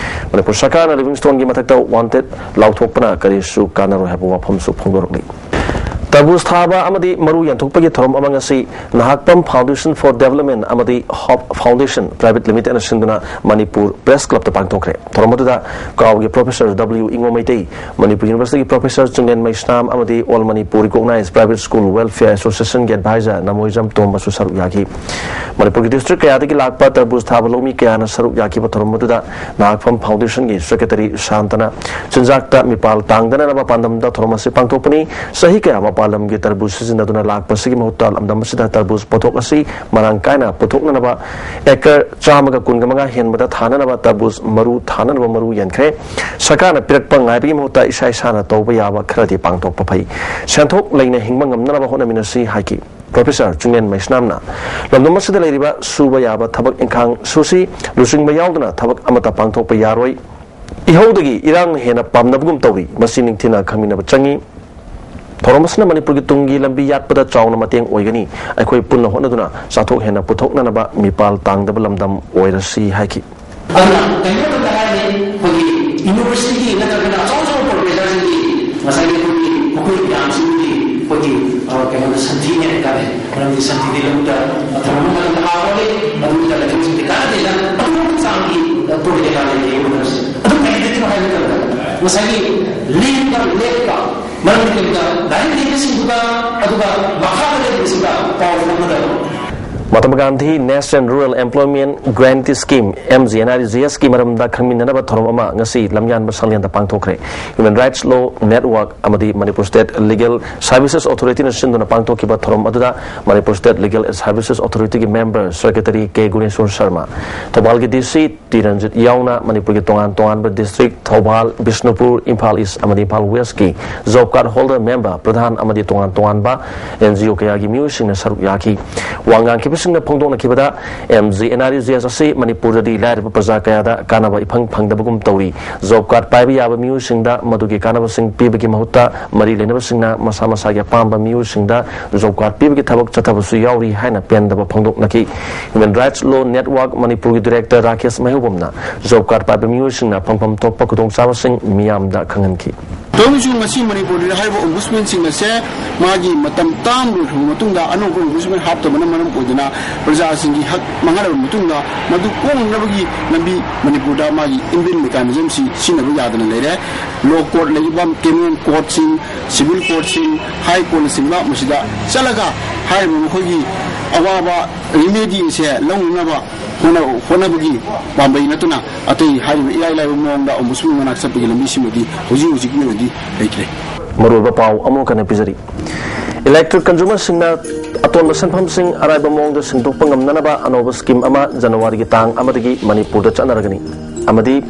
ꯃꯅꯤꯄꯨꯔ ꯁꯔꯀꯥꯔꯅ ꯂꯤꯚꯤꯡꯁꯇꯣꯟꯒꯤ ꯃꯊꯛꯇ ꯋꯥꯟꯇꯦꯗ ꯂꯥꯎꯊꯣꯛꯄꯅ ꯀꯔꯤꯁꯨ ꯀꯥꯟꯅꯔꯣꯏ ꯍꯥꯏꯕ ꯋꯥꯐꯝꯁꯨ ꯐꯣꯡꯗꯣꯔꯛꯂꯤ꯫ ꯇꯔꯕꯨꯖ ꯊꯥꯕ ꯑꯃꯗꯤ ꯃꯔꯨ ꯌꯦꯟꯊꯣꯛꯄꯒꯤ ꯊꯧꯔꯝ ꯑꯃ ꯉꯁꯤ ꯅꯍꯥꯛꯄꯝ Foundation for Development ꯑꯃꯗꯤ ꯍꯣꯞ ꯐꯥꯎꯟꯗꯦꯁꯟ ꯄ꯭ꯔꯥꯏꯚꯦꯠ ꯂꯤꯃꯤꯇꯦꯗꯅ ꯁꯤꯟꯗꯨꯅ ꯃꯅꯤꯄꯨꯔ ꯄ꯭ꯔꯦꯁ ꯀ꯭ꯂꯕꯇ ꯄꯥꯡꯊꯣꯛꯈ꯭ꯔꯦ꯫ ꯊꯧꯔꯝ ꯑꯗꯨꯗ ꯀꯥꯎꯒꯤ ꯄ꯭ꯔꯣꯐꯦꯁꯔ ꯗꯕ꯭ꯂꯤꯌꯨ ꯏꯉꯣꯃꯩꯇꯩ, ꯃꯅꯤꯄꯨꯔ ꯌꯨꯅꯤꯚꯔꯁꯤꯇꯤꯒꯤ ꯄ꯭ꯔꯣꯐꯦꯁꯔ ꯆꯤꯡꯂꯦꯟ ꯃꯩꯁꯅꯥꯝ ꯑꯃꯗꯤ All Manipur Recognized Private School Welfare Associationꯒꯤ ꯑꯦꯗꯚꯥꯏꯖꯔ ꯅꯃꯣꯏꯖꯝ ꯇꯣꯝꯕꯁꯨ ꯁꯔꯨꯛ ꯌꯥꯈꯤ꯫ ꯃꯅꯤꯄꯨꯔꯒꯤ ꯗꯤꯁꯇ꯭ꯔꯤꯛ ꯀꯌꯥꯗꯒꯤ ꯂꯥꯛꯄ ꯇꯔꯕꯨꯖ ꯊꯥꯕ ꯂꯧꯃꯤ ꯀꯌꯥꯅ ꯁꯔꯨꯛ ꯌꯥꯈꯤꯕ ꯊꯧꯔꯝ ꯑꯗꯨꯗ ꯅꯍꯥꯛꯐꯝ ꯐꯥꯎꯟꯗꯦꯁꯟꯒꯤ ꯁꯦꯀ꯭ꯔꯦꯇꯔꯤ ꯁꯥꯟꯇꯅ ꯆꯤꯟꯖꯥꯛꯇ ꯃꯤꯄꯥꯜ ꯇꯥꯡꯗꯅꯅꯕ ꯄꯥꯟꯗꯝꯗ ꯊꯧꯔꯝ ꯑꯁꯤ ꯄꯥꯡꯊꯣꯛꯄꯅꯤ꯫ ꯆꯍꯤ ꯀꯌꯥ ꯃꯄꯥꯟ ꯂꯝꯒꯤ ꯇꯔꯕꯨꯖ ꯁꯤꯖꯤꯟꯅꯗꯨꯅ ꯂꯥꯛꯄꯁꯤꯒꯤ ꯃꯍꯨꯠꯇ ꯂꯝꯗꯝ ꯑꯁꯤꯗ ꯇꯔꯕꯨꯖ ꯄꯣꯠꯊꯣꯛ ꯑꯁꯤ ꯃꯔꯥꯡ ꯀꯥꯏꯅ ꯄꯨꯊꯣꯛꯅꯅꯕ ꯑꯦꯀꯔ ꯆꯥꯝꯃꯒ ꯀꯨꯟꯒ ꯃꯉꯥ ꯍꯦꯟꯕꯗ ꯊꯥꯅꯅꯕ ꯇꯔꯕꯨꯖ ꯃꯔꯨ ꯊꯥꯅꯅꯕ ꯃꯔꯨ ꯌꯦꯟꯈ꯭ꯔꯦ꯫ ꯁꯔꯀꯥꯔꯅ ꯄꯤꯔꯛꯄ ꯉꯥꯏꯕꯒꯤ ꯃꯍꯨꯠꯇ ꯏꯁꯥ ꯏꯁꯥꯅ ꯇꯧꯕ ꯌꯥꯕ ꯈꯔꯗꯤ ꯄꯥꯡꯊꯣꯛꯄ ꯐꯩ꯫ ꯁꯦꯟꯊꯣꯛ ꯂꯩꯅ ꯍꯤꯡꯕ ꯉꯝꯅꯅꯕ ꯍꯣꯠꯅꯃꯤꯟꯅꯁꯤ ꯍꯥꯏꯈꯤ꯫ ꯄ꯭ꯔꯣꯐꯦꯁꯔ ꯆꯤꯡꯂꯦꯟ ꯃꯩꯁꯅꯥꯝꯅ ꯂꯝꯗꯝ ꯑꯁꯤꯗ ꯂꯩꯔꯤꯕ ꯁꯨꯕ ꯌꯥꯕ ꯊꯕꯛ ꯏꯪꯈꯥꯡ ꯁꯨꯁꯤ, ꯂꯨꯆꯤꯡꯕ ꯌꯥꯎꯗꯅ ꯊꯕꯛ ꯑꯃꯠꯇ ꯄꯥꯡꯊꯣꯛꯄ ꯌꯥꯔꯣꯏ꯫ ꯏꯍꯧꯗꯒꯤ ꯏꯔꯥꯡꯅ ꯍꯦꯟꯅ ꯄꯥꯝꯅꯕꯒꯨꯝ ꯇꯧꯔꯤ꯫ ꯃꯁꯤ ꯅꯤꯡꯊꯤꯅ ꯈꯪꯃꯤꯟꯅꯕ ꯆꯪꯏ꯫ ꯊꯧꯔꯝ ꯑꯁꯤꯅ ꯃꯅꯤꯄꯨꯔꯒꯤ ꯇꯨꯡꯒꯤ ꯂꯝꯕꯤ ꯌꯥꯠꯄꯗ ꯆꯥꯎꯅ ꯃꯇꯦꯡ ꯑꯣꯏꯒꯅꯤ꯫ ꯑꯩꯈꯣꯏ ꯄꯨꯟꯅ ꯍꯣꯠꯅꯗꯨꯅ ꯆꯥꯊꯣꯛ ꯍꯦꯟꯅ ꯄꯨꯊꯣꯛꯅꯅꯕ ꯃꯤꯄꯥꯜ ꯇꯥꯡꯗꯕ ꯂꯝꯗꯝ ꯑꯣꯏꯔꯁꯤ ꯍꯥꯏꯈꯤ꯫ ꯑꯗꯨꯅ ꯀꯩꯅꯣ ꯃꯇꯝꯗ ꯍꯥꯏꯔꯗꯤ ꯑꯩꯈꯣꯏꯒꯤ ꯌꯨꯅꯤꯚꯔꯁꯤꯇꯤꯒꯤ ꯅꯠꯇ꯭ꯔꯒꯅ ꯑꯆꯧ ꯑꯆꯧꯕ ꯄ꯭ꯔꯣꯐꯦꯁꯔꯁꯤꯡꯒꯤ ꯉꯁꯥꯏꯒꯤ ꯑꯩꯈꯣꯏꯒꯤ ꯃꯈꯣꯏ ꯃꯌꯥꯝꯁꯤꯕꯨꯗꯤ ꯑꯩꯈꯣꯏꯒꯤ, ꯑ, ꯀꯩꯅꯣꯗ ꯁꯟꯊꯤꯅꯦ ꯍꯥꯏꯇꯥꯔꯦ꯫ ꯃꯔꯝꯗꯤ ꯁꯟꯊꯤꯗꯤ ꯂꯧꯕꯨꯛꯇ ꯊꯝꯕ ꯃꯇꯝꯗ ꯍꯥꯔ ꯑꯣꯜꯂꯤ, ꯑꯗꯨꯗ ꯂꯩꯊꯣꯛꯁꯤꯡꯗꯤ ꯀꯥꯟꯅꯗꯦꯅ ꯑꯗꯨꯒꯨꯝꯕ ꯆꯥꯡꯒꯤ, ꯑ, ꯄ꯭ꯔꯣꯐꯦꯁꯔ ꯂꯩꯔꯤꯕ ꯃꯇꯝꯁꯤ꯫ ꯑꯗꯨ ꯀꯔꯤꯗꯒꯤꯅꯣ ꯍꯥꯏꯕ ꯃꯇꯝꯗ ꯉꯁꯥꯏꯒꯤ ꯂꯦꯡꯕ ꯂꯦꯞꯄ, ꯃꯔꯝꯗꯤ ꯀꯩꯅꯣꯗ ꯂꯥꯏꯔꯤꯛ ꯂꯩꯕꯁꯤꯡꯗꯨꯒ ꯑꯗꯨꯒ ꯃꯈꯥꯗ ꯂꯩꯕꯁꯤꯡꯒ ꯄꯥꯎ ꯐꯥꯎꯅꯗꯕ꯫ Mahatma Gandhi National Rural Employment Guarantee Scheme, M G N R E G S ꯀꯤ ꯃꯔꯝꯗ ꯈꯪꯃꯤꯟꯅꯅꯕ ꯊꯧꯔꯝ ꯑꯃ ꯉꯁꯤ ꯂꯝꯌꯥꯟꯕ ꯁꯪꯂꯦꯟꯗ ꯄꯥꯡꯊꯣꯛꯈ꯭ꯔꯦ꯫ Human Rights Law Network ꯑꯃꯗꯤ Manipur State Legal Services Authority ꯅ ꯁꯤꯟꯗꯨꯅ ꯄꯥꯡꯊꯣꯛꯈꯤꯕ ꯊꯧꯔꯝ ꯑꯗꯨꯗ Manipur State Legal Services Authority ꯒꯤ member secretary K Guneshor Sharma, ꯊꯧꯕꯥꯜꯒꯤ D C ꯇꯤ ꯔꯟꯖꯤꯠ ꯌꯥꯎꯅ ꯃꯅꯤꯄꯨꯔꯒꯤ ꯇꯣꯉꯥꯟ ꯇꯣꯉꯥꯟꯕ district, ꯊꯧꯕꯥꯜ, ꯕꯤꯁꯅꯨꯄꯨꯔ, ꯏꯝꯐꯥꯜ East ꯑꯃꯗꯤ ꯏꯝꯐꯥꯜ West ꯀꯤ job card holder member, ꯄ꯭ꯔꯙꯥꯟ ꯑꯃꯗꯤ ꯇꯣꯉꯥꯟ ꯇꯣꯉꯥꯟꯕ N G O ꯀꯌꯥꯒꯤ ꯃꯤꯑꯣꯏꯁꯤꯡꯅ ꯁꯔꯨꯛ ꯌꯥꯈꯤ꯫ ꯋꯥ ꯉꯥꯡꯈꯤꯕꯁꯤꯡꯅ ꯐꯣꯡꯗꯣꯛꯅꯈꯤꯕꯗ, M G N R E G S ꯑꯁꯤ ꯃꯅꯤꯄꯨꯔꯗꯗꯤ ꯂꯥꯏꯔꯕ ꯄ꯭ꯔꯖꯥ ꯀꯌꯥꯗ ꯀꯥꯟꯅꯕ ꯏꯐꯪ ꯐꯪꯗꯕꯒꯨꯝ ꯇꯧꯔꯤ꯫ Job card ꯄꯥꯏꯕ ꯌꯥꯕ ꯃꯤꯑꯣꯏꯁꯤꯡꯗ ꯃꯗꯨꯒꯤ ꯀꯥꯟꯅꯕꯁꯤꯡ ꯄꯤꯕꯒꯤ ꯃꯍꯨꯠꯇ, ꯃꯔꯤ ꯂꯩꯅꯕꯁꯤꯡꯅ ꯃꯁꯥ ꯃꯁꯥꯒꯤ ꯑꯄꯥꯝꯕ ꯃꯤꯑꯣꯏꯁꯤꯡꯗ job card ꯄꯤꯕꯒꯤ ꯊꯕꯛ ꯆꯠꯊꯕꯁꯨ ꯌꯥꯎꯔꯤ ꯍꯥꯏꯅ ꯄꯦꯟꯗꯕ ꯐꯣꯡꯗꯣꯛꯅꯈꯤ꯫ Human Rights Law Network ꯃꯅꯤꯄꯨꯔꯒꯤ director ꯔꯥꯀꯦꯁ ꯃꯩꯍꯧꯕꯝꯅ job card ꯄꯥꯏꯕ ꯃꯤꯑꯣꯏꯁꯤꯡꯅ ꯐꯪꯐꯝ ꯊꯣꯛꯄ ꯈꯨꯗꯣꯡꯆꯥꯕꯁꯤꯡ ꯃꯤꯌꯥꯝꯗ ꯈꯪꯍꯟꯈꯤ꯫ ꯇꯧꯔꯤꯁꯨ ꯉꯁꯤ ꯃꯅꯤꯄꯨꯔꯗ ꯍꯥꯏꯔꯤꯕ ombudsman ꯁꯤꯡ ꯑꯁꯦ ꯃꯥꯒꯤ ꯃꯇꯝ term ꯂꯣꯏꯈ꯭ꯔꯕ ꯃꯇꯨꯡꯗ ꯑꯅꯧꯕ ombudsman ꯍꯥꯞꯇꯕꯅ ꯃꯔꯝ ꯑꯣꯏꯗꯨꯅ ꯄ꯭ꯔꯖꯥꯁꯤꯡꯒꯤ ꯍꯛ ꯃꯥꯡꯍꯜꯂꯕ ꯃꯇꯨꯡꯗ ꯃꯗꯨ ꯀꯣꯛꯅꯅꯕꯒꯤ ꯂꯝꯕꯤ ꯃꯅꯤꯄꯨꯔꯗ ꯃꯥꯒꯤ inbuilt mechanism ꯁꯤ ꯁꯤꯖꯤꯟꯅꯕ ꯌꯥꯗꯅ ꯂꯩꯔꯦ꯫ Law court ꯂꯩꯔꯤꯕ criminal court ꯁꯤꯡ, civil court ꯁꯤꯡ, high court ꯅꯆꯤꯡꯕ ꯃꯁꯤꯗ ꯆꯠꯂꯒ ꯍꯥꯏꯔꯤꯕ ꯃꯈꯣꯏꯒꯤ ꯑꯋꯥꯕ remedy ꯑꯁꯦ ꯂꯧꯅꯅꯕ ꯍꯣꯠꯅ-, ꯍꯣꯠꯅꯕꯒꯤ ꯄꯥꯝꯕꯩ ꯅꯠꯇꯅ ꯑꯇꯩ ꯍꯥꯏꯔꯤꯕ ꯏꯔꯥꯏ ꯂꯥꯏꯕ ꯃꯑꯣꯡꯗ ombudsman ꯃꯅꯥꯛ ꯆꯠꯄꯒꯤ ꯂꯝꯕꯤꯁꯤꯃꯗꯤ ꯍꯧꯖꯤꯛ ꯍꯧꯖꯤꯛꯀꯤ ꯑꯣꯏꯅꯗꯤ ꯂꯩꯇ꯭ꯔꯦ꯫ ꯃꯔꯨꯑꯣꯏꯕ ꯄꯥꯎ ꯑꯃꯨꯛ ꯍꯟꯅ ꯄꯤꯖꯔꯤ꯫ Electric consumer ꯁꯤꯡꯅ ꯑꯇꯣꯟꯕ ꯁꯦꯟꯐꯝꯁꯤꯡ ꯑꯔꯥꯏꯕ ꯃꯑꯣꯡꯗ ꯁꯤꯟꯗꯣꯛꯄ ꯉꯝꯅꯅꯕ ꯑꯅꯧꯕ scheme ꯑꯃ ꯖꯅꯋꯥꯔꯤꯒꯤ ꯇꯥꯡ ꯑꯃꯗꯒꯤ ꯃꯅꯤꯄꯨꯔꯗ ꯆꯠꯅꯔꯒꯅꯤ꯫ ꯑꯃꯗꯤ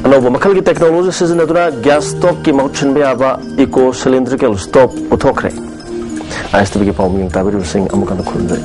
ꯑꯅꯧꯕ ꯃꯈꯜꯒꯤ technology ꯁꯤꯖꯤꯟꯅꯗꯨꯅ gas stove ꯀꯤ ꯃꯍꯨꯠ ꯁꯤꯟꯕ ꯌꯥꯕ eco cylindrical stove ꯄꯨꯊꯣꯛꯈ꯭ꯔꯦ꯫ ISTV ꯒꯤ ꯄꯥꯎ ꯃꯤꯌꯦꯡ ꯇꯥꯕꯤꯔꯤꯕꯁꯤꯡ ꯑꯃꯨꯛ ꯍꯟꯅ ꯈꯨꯔꯨꯝꯖꯔꯤ꯫